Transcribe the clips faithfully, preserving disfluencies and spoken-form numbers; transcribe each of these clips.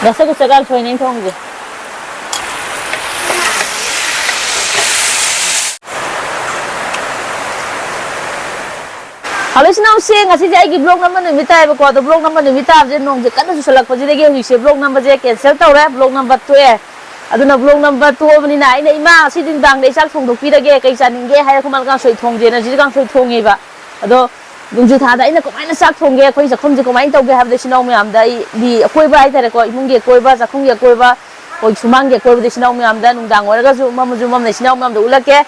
ꯗꯁꯀꯨꯁ ꯀꯥꯡꯁꯣꯏꯅꯦ ꯑꯩꯅ ꯊꯣꯡꯉꯤꯁꯦ꯫ ꯍꯜꯂꯣ, ꯏꯆꯤꯟ ꯏꯅꯥꯎꯁꯦ, ꯉꯁꯤꯁꯦ ꯑꯩꯒꯤ vlog ꯅꯝꯕ ꯅꯨꯃꯤꯠ ꯇꯥꯏꯌꯦꯕꯀꯣ꯫ ꯑꯗꯣ vlog ꯅꯝꯕ ꯅꯨꯃꯤꯠ ꯇꯥꯕꯁꯦ ꯅꯣꯡꯁꯦ ꯀꯟꯅ ꯆꯨꯁꯜꯂꯛꯄꯁꯤꯗꯒꯤ ꯍꯧꯖꯤꯛꯁꯦ vlog ꯅꯝꯕꯁꯦ cancel ꯇꯧꯔꯦ, vlog ꯅꯝꯕ ꯇꯣꯛꯑꯦ꯫ ꯑꯗꯨꯅ vlog ꯅꯝꯕ ꯇꯣꯛꯑꯕꯅꯤꯅ ꯑꯩꯅ, "ꯏꯃꯥ, ꯉꯁꯤꯗꯤ ꯅꯨꯡꯗꯥꯡꯗ ꯑꯩ ꯆꯥꯛ ꯊꯣꯡꯗꯣꯛꯄꯤꯔꯒꯦ, ꯀꯩ ꯆꯥꯅꯤꯡꯒꯦ?" ꯍꯥꯏꯔ ꯑꯩꯈꯣꯏ ꯃꯥꯅ ꯀꯥꯡꯁꯣꯏ ꯊꯣꯡꯁꯦꯅ ꯍꯧꯖꯤꯛ ꯀꯥꯡꯁꯣꯏ ꯊꯣꯡꯉꯦꯕ꯫ ꯑꯗꯣ ꯅꯣꯡꯖꯨ ꯊꯥꯗ ꯑꯩꯅ ꯀꯃꯥꯏꯅ ꯆꯥꯛ ꯊꯣꯡꯒꯦ, ꯑꯩꯈꯣꯏ ꯆꯥꯛꯈꯨꯝꯁꯦ ꯀꯃꯥꯏꯅ ꯇꯧꯒꯦ ꯍꯥꯏꯕꯗ, ꯏꯆꯤꯟ ꯏꯅꯥꯎ ꯃꯌꯥꯝꯗ ꯑꯩꯗꯤ ꯑꯀꯣꯏꯕ ꯍꯥꯏꯇꯥꯔꯦꯀꯣ, ꯏꯃꯨꯡꯒꯤ ꯑꯀꯣꯏꯕ, ꯆꯥꯛꯈꯨꯝꯒꯤ ꯑꯀꯣꯏꯕ, ꯑꯩꯈꯣꯏ ꯁꯨꯃꯥꯡꯒꯤ ꯑꯀꯣꯏꯕꯗ ꯏꯆꯤꯟ ꯏꯅꯥꯎ ꯃꯌꯥꯝꯗ ꯅꯨꯡꯗꯥꯡ ꯑꯣꯏꯔꯒꯁꯨ ꯃꯝꯃꯁꯨ ꯃꯝꯅ ꯏꯆꯤꯟ ꯏꯅꯥꯎ ꯃꯌꯥꯝꯗ ꯎꯠꯂꯛꯀꯦ꯫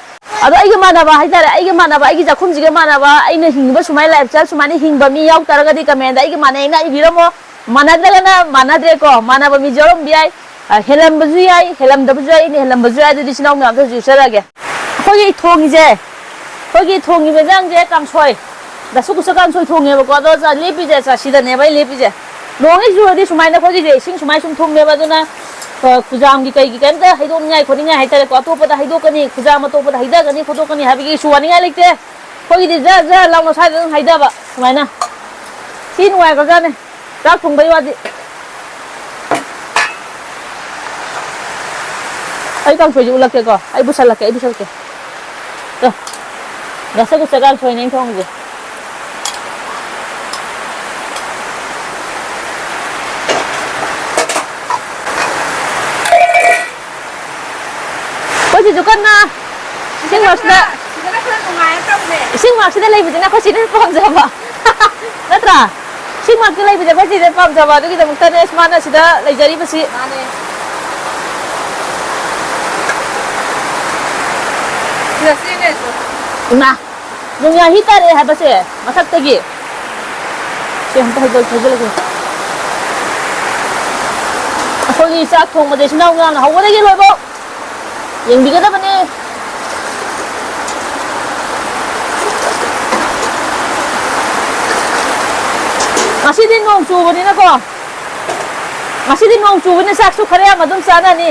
ꯑꯗꯣ ꯑꯩꯒ ꯃꯥꯟꯅꯕ ꯍꯥꯏꯇꯥꯔꯦ, ꯑꯩꯒ ꯃꯥꯟꯅꯕ, ꯑꯩꯒꯤ ꯆꯥꯛꯈꯨꯝꯁꯤꯒ ꯃꯥꯟꯅꯕ, ꯑꯩꯅ ꯍꯤꯡꯉꯤꯕ ꯁꯨꯃꯥꯏꯅ, lifestyle ꯁꯨꯃꯥꯏꯅ ꯍꯤꯡꯕ ꯃꯤ ꯌꯥꯎ ꯇꯥꯔꯒꯗꯤ comment ꯑꯩꯒ ꯃꯥꯟꯅꯩꯅ ꯏꯕꯤꯔꯝꯃꯣ꯫ ꯃꯥꯟꯅꯗ꯭ꯔꯒꯅ ꯃꯥꯟꯅꯗ꯭ꯔꯦꯀꯣ, ꯃꯥꯟꯅꯕ ꯃꯤꯁꯨ ꯌꯥꯎꯔꯝꯕ ꯌꯥꯏ, ꯑ, ꯍꯦꯜꯂꯝꯕꯁꯨ ꯌꯥꯏ, ꯍꯦꯜꯂꯝꯗꯕꯁꯨ ꯌꯥꯏ, ꯑꯩꯅ ꯍꯦꯜꯂꯝꯕꯁꯨ ꯌꯥꯏ꯫ ꯑꯗꯨꯗꯤ ꯏꯆꯤꯟ ꯏꯅꯥꯎ ꯃꯌꯥꯝꯗ ꯍꯧꯖꯤꯛ ꯎꯠꯆꯔꯛꯑꯒꯦ꯫ ꯑꯩꯈꯣꯏꯒꯤ ꯊꯣꯡꯉꯤꯁꯦ, ꯑꯩꯈꯣꯏꯒꯤ ꯊꯣꯡꯉꯤꯕ ꯏꯟꯖꯥꯡꯁꯦ ꯀꯥꯡꯁꯣꯏ, ꯗꯁꯀꯨꯁ ꯀꯥꯡꯁꯣꯏ ꯊꯣꯡꯉꯦꯕꯀꯣ꯫ ꯑꯗꯣ ꯆꯥ-, ꯂꯦꯞꯄꯤꯁꯦ, ꯆꯥ-, ꯁꯤꯗꯅꯦꯕ ꯑꯩ ꯂꯦꯞꯄꯤꯁꯦ꯫ ꯅꯣꯡ ꯍꯦꯛ ꯆꯨꯔꯗꯤ ꯁꯨꯃꯥꯏꯅ ꯑꯩꯈꯣꯏꯒꯤꯁꯦ ꯏꯁꯤꯡ ꯁꯨꯃꯥꯏ ꯁꯨꯝ ꯊꯨꯝꯃꯦꯕ꯫ ꯑꯗꯨꯅ, ꯑ, ꯈꯨꯖꯥꯝꯒꯤ ꯀꯩꯒꯤ ꯀꯩꯝꯇ ꯍꯩꯗꯣꯛꯅꯤꯡꯉꯥꯏ ꯈꯣꯠꯅꯤꯡꯉꯥꯏ ꯍꯥꯏꯇꯥꯔꯦꯀꯣ, ꯑꯇꯣꯞꯄꯗ ꯍꯩꯗꯣꯛꯀꯅꯤ, ꯈꯨꯖꯥꯝ ꯑꯇꯣꯞꯄꯗ ꯍꯩꯊꯒꯅꯤ ꯈꯣꯠꯇꯣꯛꯀꯅꯤ ꯍꯥꯏꯕꯒꯤ ꯀꯩꯁꯨ ꯋꯥꯅꯤꯡꯉꯥꯏ ꯂꯩꯇꯦ꯫ ꯑꯩꯈꯣꯏꯒꯤꯗꯤ ꯖꯔ ꯖꯔ ꯂꯥꯎꯅ ꯁ꯭ꯋꯥꯏꯗ ꯑꯗꯨꯝ ꯍꯩꯊꯕ ꯁꯨꯃꯥꯏꯅ꯫ ꯁꯤ ꯅꯨꯡꯉꯥꯏꯈ꯭ꯔꯖꯥꯠꯅꯦ꯫ ꯆꯥꯛ ꯊꯣꯡꯕꯩ ꯋꯥꯗꯤ꯫ ꯑꯩ ꯀꯥꯡꯁꯣꯏꯁꯦ ꯎꯠꯂꯛꯀꯦꯀꯣ꯫ ꯑꯩ ꯄꯨꯁꯜꯂꯛꯀꯦ, ꯑꯩ ꯄꯨꯁꯜꯂꯛꯀꯦ꯫ ꯇꯣ, ꯗꯁꯀꯨꯁ ꯀꯥꯡꯁꯣꯏꯅꯦ ꯑꯩꯅ ꯊꯣꯡꯉꯤꯁꯦ꯫ ꯑꯩꯈꯣꯏ ꯁꯤꯁꯨ ꯀꯟꯅ ꯏꯁꯤꯡ ꯃꯔꯛꯁꯤꯗ, ꯁꯤꯗꯅ ꯈꯔ ꯅꯨꯡꯉꯥꯏꯅ ꯇꯧꯔꯦ꯫ ꯏꯁꯤꯡ ꯃꯔꯛꯁꯤꯗ ꯂꯩꯕꯁꯤꯅ ꯑꯩꯈꯣꯏ ꯁꯤꯅ ꯄꯥꯝꯖꯕ꯫ ꯅꯠꯇ꯭ꯔꯥ? ꯏꯁꯤꯡ ꯃꯔꯛꯇ ꯂꯩꯕꯁꯦ ꯑꯩꯈꯣꯏ ꯁꯤꯅ ꯄꯥꯝꯖꯕ, ꯑꯗꯨꯒꯤꯗꯃꯛꯇꯅꯦ ꯃꯥꯅ ꯁꯤꯗ ꯂꯩꯖꯔꯤꯕꯁꯤ꯫ ꯃꯥꯅꯦ꯫ ꯁꯤꯗ ꯆꯦꯜꯂꯦ ꯑꯩꯁꯨ꯫ ꯏꯃꯥ! ꯅꯣꯡꯌꯥꯍꯤ ꯇꯥꯔꯛꯑꯦ ꯍꯥꯏꯕꯁꯦ ꯃꯊꯛꯇꯒꯤ꯫ ꯁꯤ ꯑꯝꯇ ꯍꯩꯗꯣꯛ-, ꯍꯩꯖꯤꯜꯂꯒꯦ꯫ ꯑꯩꯈꯣꯏꯒꯤ ꯆꯥꯛ ꯊꯣꯡꯕꯁꯦ ꯏꯆꯤꯟ ꯏꯅꯥꯎ ꯃꯌꯥꯝꯅ ꯍꯧꯕꯗꯒꯤ ꯂꯣꯏꯕꯧ ꯌꯦꯡꯕꯤꯒꯗꯕꯅꯤ꯫ ꯉꯁꯤꯗꯤ ꯅꯣꯡ ꯆꯨꯕꯅꯤꯅꯀꯣ, ꯉꯁꯤꯗꯤ ꯅꯣꯡ ꯆꯨꯕꯅꯤꯅ ꯆꯥꯛꯁꯨ ꯈꯔ ꯌꯥꯝ ꯑꯗꯨꯝ ꯆꯥꯅꯅꯤ꯫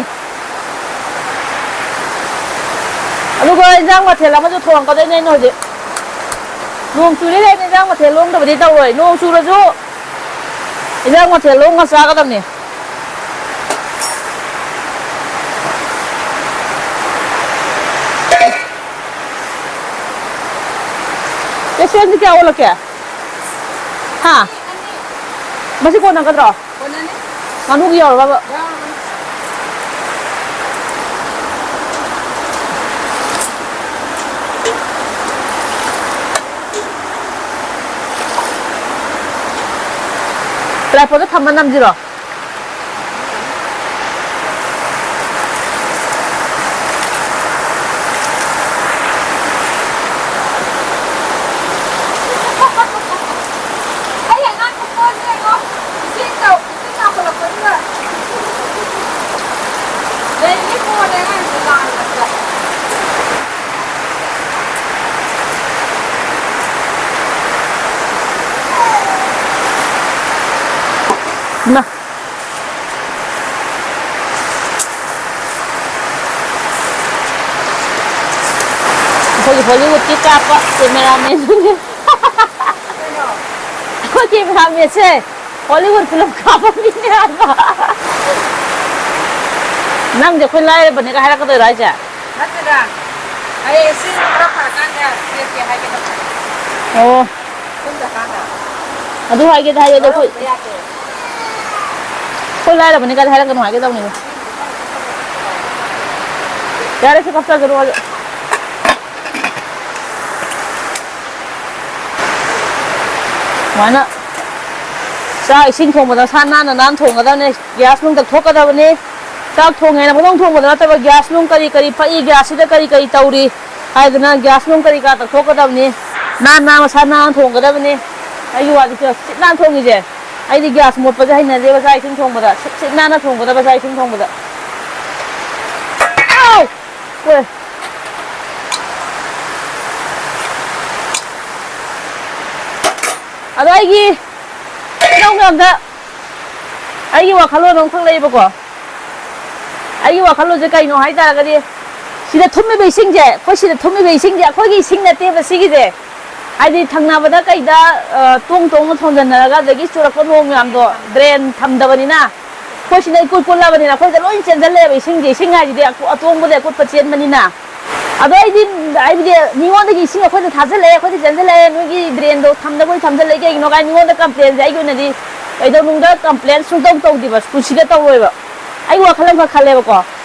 ꯑꯗꯨꯒ ꯏꯟꯖꯥꯡ ꯃꯊꯦꯜ ꯑꯃꯁꯨ ꯊꯣꯡꯉꯛꯀꯗꯣꯏꯅꯦ ꯑꯩꯅ ꯍꯧꯖꯤꯛ꯫ ꯅꯣꯡ ꯆꯨꯔꯤꯈꯩꯗꯤ ꯏꯟꯖꯥꯡ ꯃꯊꯦꯜ ꯂꯣꯡꯗꯕꯗꯤ ꯇꯧꯔꯣꯏ꯫ ꯅꯣꯡ ꯆꯨꯔꯁꯨ ꯏꯟꯖꯥꯡ ꯃꯊꯦꯜ ꯂꯣꯡꯉ ꯆꯥꯒꯗꯕꯅꯤ꯫ ꯁꯦꯝꯁꯤ ꯀꯌꯥ ꯑꯣꯜꯂꯛꯀꯦ? ꯍꯥ? ꯃꯁꯤ ꯀꯣꯟꯅꯒꯗ꯭ꯔꯣ? ꯀꯣꯟꯅꯅꯤ꯫ ꯉꯥꯅꯨꯒꯤ ꯌꯥꯎꯔꯕꯕ? ꯌꯥꯎꯔꯕꯅꯤ꯫ ꯇ꯭ꯔꯥꯏꯄꯣꯗ ꯊꯝꯃ ꯅꯝꯁꯤꯔꯣ? ꯑꯩ ꯑꯉꯥꯡ ꯈꯨꯄꯣꯟꯁꯦ ꯌꯦꯡꯉꯣ꯫ ꯏꯁꯤꯡ ꯇꯧ, ꯏꯁꯤꯡ ꯂꯥꯛꯈꯠꯂꯛꯄꯗꯨꯗ꯫ ꯂꯩꯅꯤ ꯄꯣꯔꯦ ꯑꯉꯥꯡꯁꯦ ꯂꯥꯡꯕꯗ꯫ ꯏꯃꯥ꯫ ꯑꯩꯈꯣꯏꯒꯤ ꯕꯣꯂꯤꯋꯨꯗꯀꯤ ꯀꯥꯞꯄ ꯀꯦꯃꯦꯔꯥꯃꯦꯟꯗꯨꯅꯦ꯫ ꯑꯩꯈꯣꯏ ꯀꯦꯃꯦꯔꯥꯃꯦꯟꯁꯦ ꯍꯣꯂꯤꯋꯨꯗ ꯐꯤꯂꯝ ꯀꯥꯞꯄ ꯃꯤꯅꯦ ꯍꯥꯏꯕ꯫ ꯅꯪꯁꯦ ꯑꯩꯈꯣꯏ ꯂꯥꯏꯔꯕꯅꯦꯒ ꯍꯥꯏꯔꯛꯀꯗꯣꯏꯔꯣ ꯍꯥꯏꯁꯦ? ꯅꯠꯇꯦꯗ꯫ ꯍꯌꯦꯡ ꯁꯤ ꯈꯔ ꯐꯔꯀꯥꯟꯗ ꯄꯤꯔꯛꯀꯦ ꯍꯥꯏꯒꯦ ꯇꯧꯕ꯫ ꯑꯣ꯫ ꯁꯣꯝꯗꯀꯥꯟꯗ꯫ ꯑꯗꯨ ꯍꯥꯏꯒꯦꯗꯤ ꯍꯥꯏꯌꯦ, ꯑꯗꯣ ꯑꯩꯈꯣꯏ ꯂꯧꯔꯛꯄ ꯌꯥꯗꯦ꯫ ꯑꯩꯈꯣꯏ ꯂꯥꯏꯔꯕꯅꯤ ꯀꯥꯏꯗ ꯍꯥꯏꯔꯛꯀꯅꯨ ꯍꯥꯏꯒꯦ ꯇꯧꯅꯤꯗ꯫ ꯌꯥꯔꯦ, ꯁꯤ ꯀꯞꯆꯔꯖꯅꯨ ꯃꯥꯁꯨ꯫ ꯁꯨꯃꯥꯏꯅ ꯆꯥꯛ ꯏꯁꯤꯡ ꯊꯣꯡꯕꯗ ꯁꯥ ꯅꯥꯟꯅ ꯅꯥꯟꯅ ꯊꯣꯡꯒꯗꯕꯅꯦ꯫ ꯒ꯭ꯌꯥꯁ ꯅꯨꯡ ꯇꯛꯊꯣꯛꯀꯗꯕꯅꯤ꯫ ꯆꯥꯛ ꯊꯣꯡꯉꯦꯅ ꯄꯪꯊꯣꯡ ꯊꯣꯡꯕꯗ ꯅꯠꯇꯕ, ꯒ꯭ꯌꯥꯁ ꯅꯨꯡ ꯀꯔꯤ ꯀꯔꯤ ꯄꯛꯏ, ꯒ꯭ꯌꯥꯁꯁꯤꯗ ꯀꯔꯤ ꯀꯔꯤ ꯇꯧꯔꯤ ꯍꯥꯏꯗꯅ ꯒ꯭ꯌꯥꯁ ꯅꯨꯡ ꯀꯔꯤ ꯀꯔꯥ ꯇꯛꯊꯣꯛꯀꯗꯕꯅꯤ꯫ ꯅꯥꯟꯅ, ꯃꯁꯥ ꯅꯥꯟꯅ ꯊꯣꯡꯒꯗꯕꯅꯤ꯫ ꯑꯩꯒꯤ ꯋꯥꯗꯤ ꯁꯤꯠ ꯅꯥꯟꯅ ꯊꯣꯡꯉꯤꯁꯦ꯫ ꯑꯩꯗꯤ ꯒ꯭ꯌꯥꯁ ꯃꯣꯠꯄꯁꯦ ꯍꯩꯅꯗꯦꯕ, ꯆꯥꯛ ꯏꯁꯤꯡ ꯊꯣꯡꯕꯗ꯫ ꯁꯤꯠ ꯁꯤꯠ ꯅꯥꯟꯅ ꯊꯣꯡꯒꯗꯕ ꯆꯥꯛ ꯏꯁꯤꯡ ꯊꯣꯡꯕꯗ꯫ ꯑꯥꯎ! ꯍꯣꯏ꯫ ꯑꯗꯣ ꯑꯩꯒꯤ ꯏꯅꯥꯎ ꯃꯌꯥꯝꯗ ꯑꯩꯒꯤ ꯋꯥꯈꯜꯂꯣꯟ ꯑꯃꯈꯛ ꯂꯩꯌꯦꯕꯀꯣ꯫ ꯑꯩꯒꯤ ꯋꯥꯈꯜꯂꯣꯟꯁꯦ ꯀꯩꯅꯣ ꯍꯥꯏ ꯇꯥꯔꯒꯗꯤ, ꯁꯤꯗ ꯊꯨꯝꯃꯤꯕ ꯏꯁꯤꯡꯁꯦ, ꯑꯩꯈꯣꯏ ꯁꯤꯗ ꯊꯨꯝꯃꯤꯕ ꯏꯁꯤꯡꯁꯦ ꯑꯩꯈꯣꯏꯒꯤ ꯏꯁꯤꯡ ꯅꯠꯇꯦꯕ ꯁꯤꯒꯤꯁꯦ꯫ ꯍꯥꯏꯗꯤ ꯊꯪꯅꯕꯗ ꯀꯩꯗ, ꯑ, ꯇꯣꯡ ꯇꯣꯡꯅ ꯊꯣꯟꯖꯟꯅꯔꯒ ꯑꯗꯒꯤ ꯆꯨꯔꯛꯄ ꯅꯣꯡ ꯃꯌꯥꯝꯗꯣ ꯗ꯭ꯔꯦꯟ ꯊꯝꯗꯕꯅꯤꯅ ꯑꯩꯈꯣꯏ ꯁꯤꯅ ꯏꯀꯨꯠ ꯀꯨꯠꯂꯕꯅꯤꯅ ꯑꯩꯈꯣꯏꯗ ꯂꯣꯏ ꯆꯦꯟꯁꯤꯜꯂꯛꯑꯦꯕ ꯏꯁꯤꯡꯁꯦ꯫ ꯏꯁꯤꯡ ꯍꯥꯏꯁꯤꯗꯤ ꯑꯀꯨ-, ꯑꯇꯣꯡꯕꯗ ꯑꯀꯨꯠꯄ ꯆꯦꯟꯕꯅꯤꯅ꯫ ꯑꯗꯣ ꯑꯩꯗꯤ, ꯍꯥꯏꯕꯗꯤ, ꯃꯤꯉꯣꯟꯗꯒꯤ ꯏꯁꯤꯡ ꯑꯩꯈꯣꯏꯗ ꯊꯥꯖꯤꯜꯂꯛꯑꯦ, ꯑꯩꯈꯣꯏꯗ ꯆꯦꯟꯁꯤꯜꯂꯛꯑꯦ, ꯅꯣꯏꯒꯤ ꯗ꯭ꯔꯦꯟꯗꯣ ꯊꯝꯗꯕꯣꯏ ꯊꯝꯖꯤꯜꯂꯛꯑꯦ, ꯀꯩꯒꯤꯅꯣ ꯀꯥꯏ ꯃꯤꯉꯣꯟꯗ ꯀꯝꯄ꯭ꯂꯦꯟꯁꯦ ꯑꯩꯒꯤ ꯑꯣꯏꯅꯗꯤ ꯀꯩꯗꯧꯅꯨꯡꯗ ꯀꯝꯄ꯭ꯂꯦꯟ ꯁꯨꯡꯇꯧ ꯇꯧꯗꯦꯕ, ꯄꯨꯟꯁꯤꯗ ꯇꯧꯔꯣꯏꯕ꯫ ꯑꯩ ꯋꯥꯈꯜ ꯑꯃꯈꯛ ꯈꯜꯂꯦꯕꯀꯣ,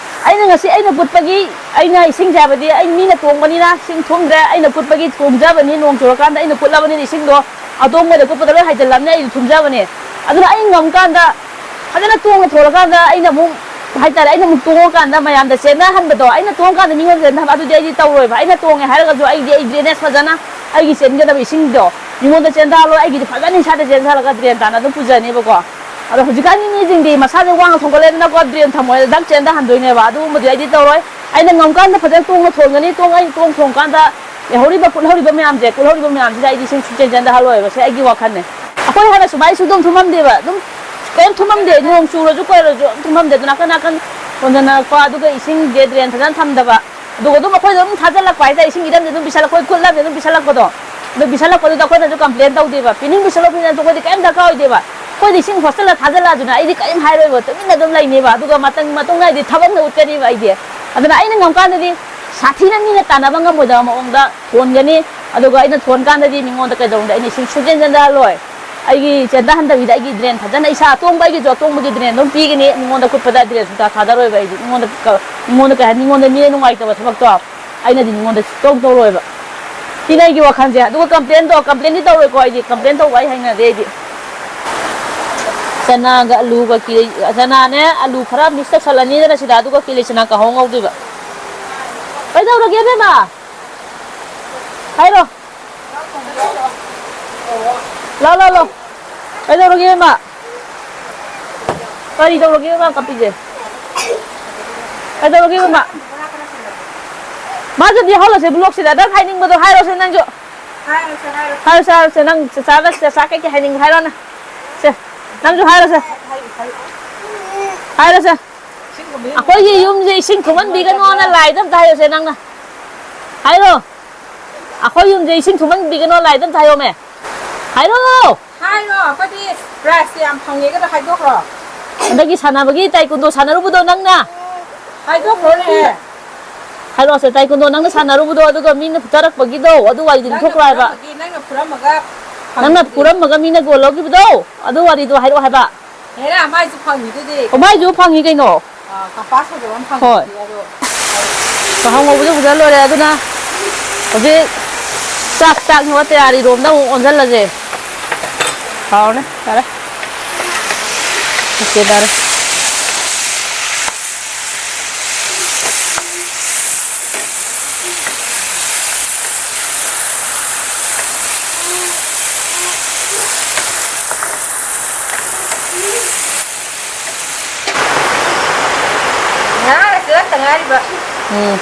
ꯑꯩꯅ ꯉꯁꯤ ꯑꯩꯅ ꯀꯨꯠꯄꯒꯤ, ꯑꯩꯅ ꯏꯁꯤꯡꯁꯦ, ꯍꯥꯏꯕꯗꯤ ꯑꯩ ꯃꯤꯅ ꯇꯣꯡꯕꯅꯤꯅ ꯏꯁꯤꯡ ꯊꯨꯝꯗ꯭ꯔꯦ, ꯑꯩꯅ ꯀꯨꯠꯄꯒꯤ ꯊꯣꯡꯖꯕꯅꯤ, ꯅꯣꯡ ꯆꯨꯔꯀꯥꯟꯗ ꯑꯩꯅ ꯀꯨꯠꯂꯕꯅꯤꯅ ꯏꯁꯤꯡꯗꯣ ꯑꯇꯣꯡꯕꯗ ꯀꯨꯠꯄꯗ ꯂꯣꯏ ꯍꯥꯏꯖꯤꯜꯂꯕꯅꯤ, ꯑꯩꯁꯨ ꯊꯨꯝꯖꯕꯅꯤ꯫ ꯑꯗꯨꯅ ꯑꯩ ꯉꯝꯀꯥꯟꯗ ꯐꯖꯅ ꯇꯣꯡꯉ ꯊꯣꯛꯂꯀꯥꯟꯗ ꯑꯩꯅ ꯑꯃꯨꯛ, ꯍꯥꯏꯇꯥꯔꯦ, ꯑꯩꯅ ꯑꯃꯨꯛ ꯇꯣꯡꯉꯀꯥꯟꯗ ꯃꯌꯥꯝꯗ ꯆꯦꯟꯅꯍꯟꯕꯗꯣ, ꯑꯩꯅ ꯇꯣꯡꯉꯀꯥꯟꯗ ꯃꯤꯉꯣꯟꯗ ꯆꯦꯟꯊꯍꯟꯕ ꯑꯗꯨꯗꯤ ꯑꯩꯗꯤ ꯇꯧꯔꯣꯏꯕ꯫ ꯑꯩꯅ ꯇꯣꯡꯉꯦ ꯍꯥꯏꯔꯒꯁꯨ ꯑꯩꯗꯤ ꯑꯩ ꯗ꯭ꯔꯦꯅꯦꯖ ꯐꯖꯅ, ꯑꯩꯒꯤ ꯆꯦꯟꯒꯗꯕ ꯏꯁꯤꯡꯗꯣ ꯃꯤꯉꯣꯟꯗ ꯆꯦꯟꯊꯍꯜꯂꯣꯏ, ꯑꯩꯒꯤꯗꯤ ꯐꯖꯅ ꯏꯁꯥꯗ ꯆꯦꯟꯊꯍꯜꯂꯒ ꯗ꯭ꯔꯦꯟ ꯇꯥꯅ ꯑꯗꯨꯝ ꯄꯨꯖꯅꯦꯕꯀꯣ꯫ ꯑꯗꯣ ꯍꯧꯖꯤꯛꯀꯥꯟꯒꯤ ꯃꯤꯁꯤꯡꯗꯤ ꯃꯁꯥꯁꯦ ꯋꯥꯡꯅ ꯊꯣꯡꯒꯠꯂꯦꯗꯅꯀꯣ, ꯗ꯭ꯔꯦꯟ ꯊꯝꯃꯣꯏꯗ ꯗꯛ ꯆꯦꯟꯊꯍꯟꯗꯣꯏꯅꯦꯕ꯫ ꯑꯗꯨꯒꯨꯝꯕꯗꯤ ꯑꯩꯗꯤ ꯇꯧꯔꯣꯏ꯫ ꯑꯩꯅ ꯉꯝꯀꯥꯟꯗ ꯐꯖꯅ ꯇꯣꯡꯅ ꯊꯣꯡꯒꯅꯤ꯫ ꯇꯣꯡ-, ꯑꯩ ꯇꯣꯡ ꯊꯣꯡꯀꯥꯟꯗ ꯂꯩꯍꯧꯔꯤꯕ, ꯀꯨꯠꯍꯧꯔꯤꯕ ꯃꯌꯥꯝꯁꯦ, ꯀꯨꯠꯍꯧꯔꯤꯕ ꯃꯌꯥꯝꯁꯤꯗ ꯑꯩꯗꯤ ꯏꯁꯤꯡ ꯁꯨꯡꯆꯦꯟ ꯆꯦꯟꯊꯍꯜꯂꯣꯏꯕ꯫ ꯁꯤ ꯑꯩꯒꯤ ꯋꯥꯈꯜꯅꯦ꯫ ꯑꯩꯈꯣꯏ ꯍꯥꯟꯅ ꯁꯨꯃꯥꯏꯅ ꯁꯨꯡꯊꯨꯝ ꯊꯨꯝꯃꯝꯗꯦꯕ꯫ ꯑꯗꯨꯝ ꯀꯔꯤꯝ ꯊꯨꯝꯃꯝꯗꯦ꯫ ꯅꯣꯡ ꯆꯨꯔꯁꯨ ꯀꯣꯏꯔꯁꯨ ꯑꯗꯨꯝ ꯊꯨꯝꯃꯝꯗꯦ꯫ ꯑꯗꯨ ꯅꯥꯀꯟ ꯅꯥꯀꯟ ꯍꯣꯟꯗꯅꯔꯛꯄ, ꯑꯗꯨꯒ ꯏꯁꯤꯡꯁꯦ ꯗ꯭ꯔꯦꯟ ꯐꯖꯅ ꯊꯝꯗꯕ, ꯑꯗꯨꯒ ꯑꯗꯨꯝ ꯑꯩꯈꯣꯏꯗ ꯑꯗꯨꯝ ꯊꯥꯖꯤꯜꯂꯛꯄ ꯍꯥꯏꯇꯥꯔꯦ꯫ ꯏꯁꯤꯡ ꯏꯔꯝꯁꯦ ꯑꯗꯨꯝ ꯄꯤꯁꯜꯂꯛ-, ꯑꯩꯈꯣꯏ ꯀꯨꯠꯂꯝꯁꯦ ꯑꯗꯨꯝ ꯄꯤꯁꯜꯂꯛꯄꯗꯣ꯫ ꯑꯗꯨ ꯄꯤꯁꯜꯂꯛꯄꯗꯨꯗ ꯑꯩꯈꯣꯏꯅꯁꯨ ꯀꯝꯄ꯭ꯂꯦꯟ ꯇꯧꯗꯦꯕ, ꯄꯤꯅꯤꯡ ꯄꯤꯁꯜꯂꯣ, ꯄꯤꯅꯤꯡ ꯑꯩꯈꯣꯏꯗꯤ ꯀꯔꯤꯝ ꯗꯔꯀꯥꯔ ꯑꯣꯏꯗꯦꯕ꯫ ꯑꯩꯈꯣꯏꯗꯤ ꯏꯁꯤꯡ ꯍꯣꯁꯇꯦꯜꯗ ꯊꯥꯖꯤꯜꯂꯛꯑꯁꯨꯅꯦ, ꯑꯩꯗꯤ ꯀꯔꯤꯝ ꯍꯥꯏꯔꯣꯏꯕ, ꯇꯨꯃꯤꯟꯅ ꯑꯗꯨꯝ ꯂꯩꯅꯦꯕ꯫ ꯑꯗꯨꯒ ꯃꯇꯝ ꯃꯇꯨꯡ ꯅꯥꯏꯗꯦ ꯊꯕꯛꯅ ꯎꯠꯀꯅꯤꯕ ꯑꯩꯗꯤ꯫ ꯑꯗꯨꯅ ꯑꯩꯅ ꯉꯝꯀꯥꯟꯗꯗꯤ ꯁꯥꯊꯤꯅ ꯃꯤꯅ ꯇꯥꯟꯅꯕ ꯉꯝꯃꯣꯏꯗꯕ ꯃꯑꯣꯡꯗ ꯊꯣꯟꯒꯅꯤ꯫ ꯑꯗꯨꯒ ꯑꯩꯅ ꯊꯣꯟꯀꯥꯟꯗꯗꯤ ꯃꯤꯉꯣꯟꯗ ꯀꯩꯗꯧꯅꯨꯡꯗ ꯑꯩꯅ ꯏꯁꯤꯡ ꯁꯨꯡꯆꯦꯟ ꯆꯦꯟꯊꯍꯜꯂꯣꯏ꯫ ꯑꯩꯒꯤ ꯆꯦꯟꯊꯍꯟꯗꯕꯤꯗ ꯑꯩꯒꯤ ꯗ꯭ꯔꯦꯟ ꯐꯖꯅ, ꯏꯁꯥ ꯑꯇꯣꯡꯕ, ꯑꯩꯒꯤꯁꯨ ꯑꯇꯣꯡꯕꯒꯤ ꯗ꯭ꯔꯦꯟ ꯑꯗꯨꯝ ꯄꯤꯒꯅꯤ꯫ ꯃꯤꯉꯣꯟꯗ ꯀꯨꯠꯄꯗ ꯗ꯭ꯔꯦꯟ ꯁꯨꯡꯊꯥ ꯊꯥꯗꯔꯣꯏꯕ ꯑꯩꯗꯤ꯫ ꯃꯤꯉꯣꯟꯗ ꯀ-, ꯃꯤꯉꯣꯟꯗ ꯀꯩ ꯍꯥꯏꯅꯤ, ꯃꯤꯉꯣꯟꯗ ꯃꯤꯅ ꯅꯨꯡꯉꯥꯏꯇꯕ ꯊꯕꯛꯇꯣ ꯑꯩꯅꯗꯤ ꯃꯤꯉꯣꯟꯗ ꯁꯨꯡꯇꯧ ꯇꯧꯔꯣꯏꯕ꯫ ꯁꯤꯅ ꯑꯩꯒꯤ ꯋꯥꯈꯜꯁꯦ꯫ ꯑꯗꯨꯒ ꯀꯝꯄ꯭ꯂꯦꯟꯗꯣ, ꯀꯝꯄ꯭ꯂꯦꯟꯗꯤ ꯇꯧꯔꯣꯏꯀꯣ ꯑꯩꯗꯤ꯫ ꯀꯝꯄ꯭ꯂꯦꯟ ꯇꯧꯕ ꯑꯩ ꯍꯩꯅꯗꯦ ꯑꯩꯗꯤ꯫ ꯆꯅꯥꯒ ꯑꯂꯨꯒ ꯀꯦ-, ꯆꯅꯥꯅꯦ ꯑꯂꯨ ꯈꯔ ꯃꯤꯛꯁ ꯇꯧꯁꯜꯂꯅꯤꯗꯅ ꯁꯤꯗ, ꯑꯗꯨꯒ ꯀꯦꯂꯤ ꯆꯅꯥ ꯀꯥꯡꯍꯧ ꯉꯧꯗꯣꯏꯕ꯫ ꯀꯩꯗꯧꯔꯒꯦ, ꯑꯕꯦꯝꯃ? ꯍꯥꯏꯔꯣ꯫ ꯂꯥꯎ, ꯂꯥꯎ, ꯂꯥꯎ꯫ ꯀꯩꯗꯧꯔꯒꯦ, ꯏꯃꯥ? ꯀꯔꯤ ꯇꯧꯔꯒꯦ, ꯏꯃꯥ ꯀꯞꯄꯤꯁꯦ? ꯀꯩꯗꯧꯔꯒꯦ, ꯏꯃꯥ? ꯃꯥꯁꯨ ꯌꯥꯎꯍꯜꯂꯁꯦ ꯕ꯭ꯂꯣꯛꯁꯤꯗ꯫ ꯅꯪ ꯍꯥꯏꯅꯤꯡꯕꯗꯣ ꯍꯥꯏꯔꯣꯁꯦ, ꯅꯪꯁꯨ꯫ ꯍꯥꯏꯔꯣꯁꯦ, ꯍꯥꯏꯔꯣꯁꯦ꯫ ꯍꯥꯏꯔꯣꯁꯦ, ꯍꯥꯏꯔꯣꯁꯦ꯫ ꯅꯪ ꯆꯆꯥꯗ, ꯆꯆꯥ ꯀꯩꯀꯩ ꯍꯥꯏꯅꯤꯡꯕ ꯍꯥꯏꯔꯣꯅꯦ꯫ ꯁꯦ, ꯅꯪꯁꯨ ꯍꯥꯏꯔꯣꯁꯦ꯫ ꯍꯥꯏꯔꯣꯁꯦ꯫ ꯑꯩꯈꯣꯏꯒꯤ ꯌꯨꯝꯁꯦ ꯏꯁꯤꯡ ꯊꯨꯝꯍꯟꯕꯤꯒꯅꯣꯅ ꯂꯥꯏꯗ ꯑꯝꯇ ꯍꯥꯏꯌꯣꯁꯦ ꯅꯪꯅ꯫ ꯍꯥꯏꯔꯣ꯫ ꯑꯩꯈꯣꯏ ꯌꯨꯝꯁꯦ ꯏꯁꯤꯡ ꯊꯨꯝꯍꯟꯕꯤꯒꯅꯣ ꯂꯥꯏꯗ ꯑꯝꯇ ꯍꯥꯏꯌꯣꯃꯦ꯫ ꯍꯥꯏꯔꯣ꯫ ꯍꯥꯏꯔꯣ, ꯑꯩꯈꯣꯏꯗꯤ ꯄ꯭ꯔꯥꯏꯖꯇꯤ ꯌꯥꯝ ꯐꯪꯉꯦꯒꯗꯣ ꯍꯥꯏꯗꯣꯛꯈ꯭ꯔꯣ꯫ ꯍꯟꯗꯛꯀꯤ ꯁꯥꯟꯅꯕꯒꯤ ꯇꯥꯏꯀꯨꯟꯗꯣ ꯁꯥꯟꯅꯔꯨꯕꯗꯣ ꯅꯪꯅ꯫ ꯍꯥꯏꯗꯣꯛꯈ꯭ꯔꯣꯅꯦ꯫ ꯍꯥꯏꯔꯛꯑꯣꯁꯦ, ꯇꯥꯏꯀꯨꯟꯗꯣ, ꯅꯪꯅ ꯁꯥꯟꯅꯔꯨꯕꯗꯣ, ꯑꯗꯨꯒ ꯃꯤꯅ ꯐꯨꯊꯔꯛꯄꯒꯤ ꯗꯣ, ꯑꯗꯨ ꯋꯥꯔꯤꯗꯣ ꯅꯪꯅ ꯂꯤꯊꯣꯛꯈ꯭ꯔꯣ ꯍꯥꯏꯕ꯫ ꯐꯨꯔꯝꯕꯒꯤ, ꯅꯪꯅ ꯐꯨꯔꯝꯃꯒ ꯅꯪꯅ ꯐꯪꯉꯤꯗꯨꯗꯤ꯫ ꯐꯨꯔꯝꯃꯒ ꯃꯤꯅ ꯒꯣꯜ ꯂꯧꯈꯤꯕꯗꯣ, ꯑꯗꯨ ꯋꯥꯔꯤꯗꯣ ꯍꯥꯏꯔꯛꯑꯣ ꯍꯥꯏꯕ꯫ ꯍꯦꯔꯥ, ꯃꯥꯏꯁꯨ ꯐꯪꯉꯤꯗꯨꯗꯤ꯫ ꯑꯣ, ꯃꯥꯏꯁꯨ ꯐꯪꯉꯤ ꯀꯩꯅꯣ꯫ ꯑꯥ, ꯀꯝꯄꯥꯁ ꯐꯖꯕ ꯑꯃ ꯍꯣꯏ꯫ ꯐꯪꯉꯤꯗꯨꯗꯤ, ꯑꯗꯣ꯫ ꯀꯥꯡꯍꯧ ꯉꯧꯕꯁꯨ ꯐꯖꯅ ꯂꯣꯏꯔꯦ, ꯑꯗꯨꯅ ꯍꯧꯖꯤꯛ ꯆꯥꯛ ꯆꯥꯛꯅꯕ ꯇꯌꯥꯔꯤ ꯔꯣꯝꯗ ꯑꯃꯨꯛ ꯑꯣꯟꯁꯤꯜꯂꯁꯦ꯫ ꯍꯥꯎꯔꯅꯤ, ꯌꯥꯔꯦ꯫ ꯑꯣꯀꯦ, ꯌꯥꯔꯦ꯫ ꯉꯥꯒ ꯆꯦꯔꯪꯇ ꯉꯥꯏꯔꯤꯕ꯫ ꯎꯝ꯫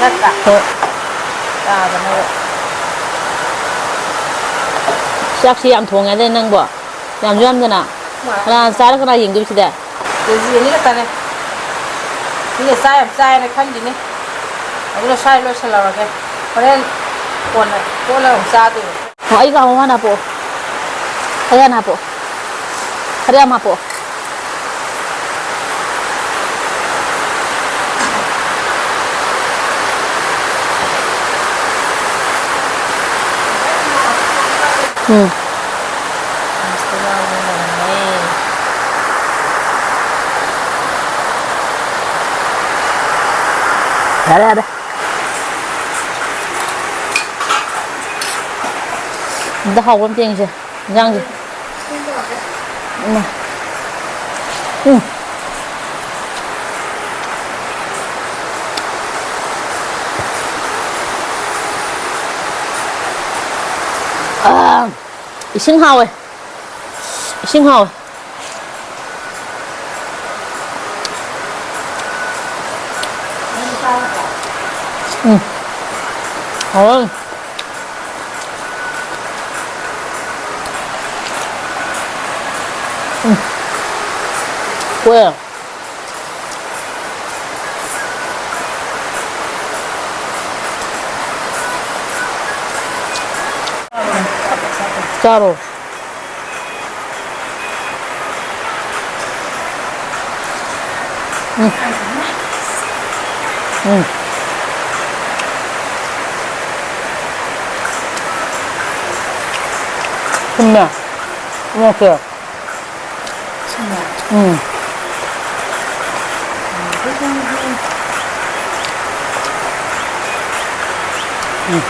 ꯅꯠꯇ꯭ꯔꯥ? ꯍꯣꯏ꯫ ꯆꯥꯗꯅꯕ꯫ ꯆꯥꯛꯁꯤ ꯌꯥꯝ ꯊꯣꯡꯉꯦꯗꯥꯏ ꯅꯪꯕꯣ? ꯌꯥꯝꯁꯨ ꯌꯥꯝꯗꯅ꯫ ꯃꯥ꯫ ꯀꯅꯥ ꯆꯥꯔ ꯀꯅꯥ ꯌꯦꯡꯗꯣꯏꯕ ꯁꯤꯗꯤ? ꯀꯦ ꯖꯤ ꯑꯅꯤ ꯈꯛꯇꯅꯦ꯫ ꯃꯤꯅ ꯆꯥ ꯌꯥꯝ ꯆꯥꯏꯅ ꯈꯟꯈꯤꯅꯤ꯫ ꯑꯗꯨꯅ ꯁ꯭ꯋꯥꯏ ꯂꯣꯏꯁꯤꯜꯂꯧꯔꯒꯦ꯫ ꯍꯣꯔꯦꯟ ꯀꯣꯟꯅ ꯀꯣꯠꯂꯒ ꯑꯃꯨꯛ ꯆꯥꯗꯣꯏꯅꯦ꯫ ꯑꯣ, ꯑꯩꯒ ꯑꯃꯨꯛ ꯍꯥꯟꯅ ꯍꯥꯞꯄꯛꯑꯣ꯫ ꯑꯩ ꯍꯥꯟꯅ ꯍꯥꯞꯄꯛꯑꯣ꯫ ꯈꯔ ꯌꯥꯝ ꯍꯥꯞꯄꯛꯑꯣ꯫ ꯎꯝ꯫ ꯌꯥꯔꯦ, ꯌꯥꯔꯦ꯫ ꯑꯝꯇ ꯍꯥꯎꯕ ꯑꯝꯇ ꯌꯦꯡꯁꯦ, ꯏꯟꯖꯥꯡꯁꯦ꯫ ꯎꯝ꯫ ꯎꯝ꯫ ꯑꯥ, ꯏꯁꯤꯡ ꯍꯥꯎꯋꯦ꯫ ꯏꯁꯤꯡ ꯍꯥꯎꯋꯦ꯫ ꯎꯝ꯫ ꯍꯥꯎꯋꯦ꯫ ꯎꯝ꯫ ꯍꯣꯏ꯫ ꯆꯥꯔꯣ꯫ ꯎꯝ꯫ ꯎꯝ꯫ ꯊꯨꯝꯃꯦ꯫ ꯃꯣꯔꯣꯛꯁꯦ꯫ ꯎꯝ꯫ ꯎꯝ꯫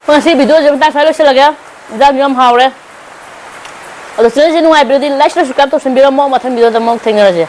ꯉꯁꯤ video ꯁꯦ ꯃꯇꯥꯡ ꯁ꯭ꯋꯥꯏ ꯂꯣꯏꯁꯤꯜꯂꯒꯦ꯫ ꯏꯟꯖꯥꯡꯁꯨ ꯌꯥꯝ ꯍꯥꯎꯔꯦ꯫ ꯑꯗꯣ channel ꯁꯦ ꯅꯨꯡꯉꯥꯏꯕꯤꯔꯗꯤ like, share, subscribe ꯇꯧꯁꯟꯕꯤꯔꯝꯃꯣ꯫ ꯃꯊꯪ video ꯗ ꯑꯃꯨꯛ ꯊꯦꯡꯅꯔꯁꯦ꯫